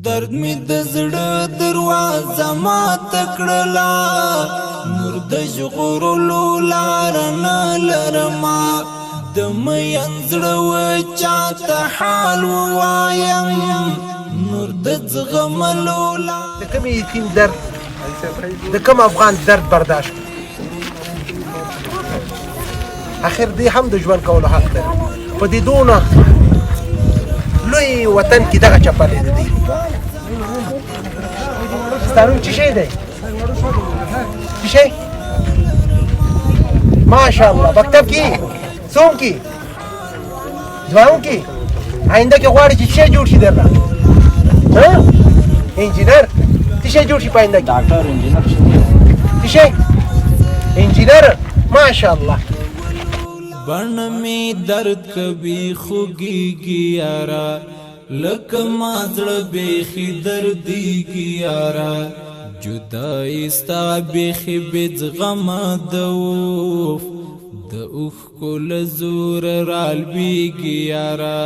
درد می د زړه دروازه ماته کړله، نور د ژغورلو لاره نه لرمه. د مین زړه و چاته حال ووایم، نور د زغملو د کوم یتیم درد، د کوم افغان درد برداشت. اخر دی هم د ژوند کولو حق لري. په دې دونه لوی وطن کې دغه چپلې دی. ستا نوم څه شی دی؟ څه شی؟ ماشاءالله. مکتب کې څوم کې؟ دوهم کې. آینده کې غواړي چې څه جوړ شي درنه؟ ها، انجینر. څه شی جوړ شي په آینده کې؟ ډاکټر، انجینر شي. څه شی؟ انجینر. ماشاءالله. بڼ می درد کوي، خوږیږي یارا، لکه ما زړه بیخي دردیږي یارا. جدای ستا بیخي بې زغمه د اوف د اوښکو له زوره رالویږي یارا.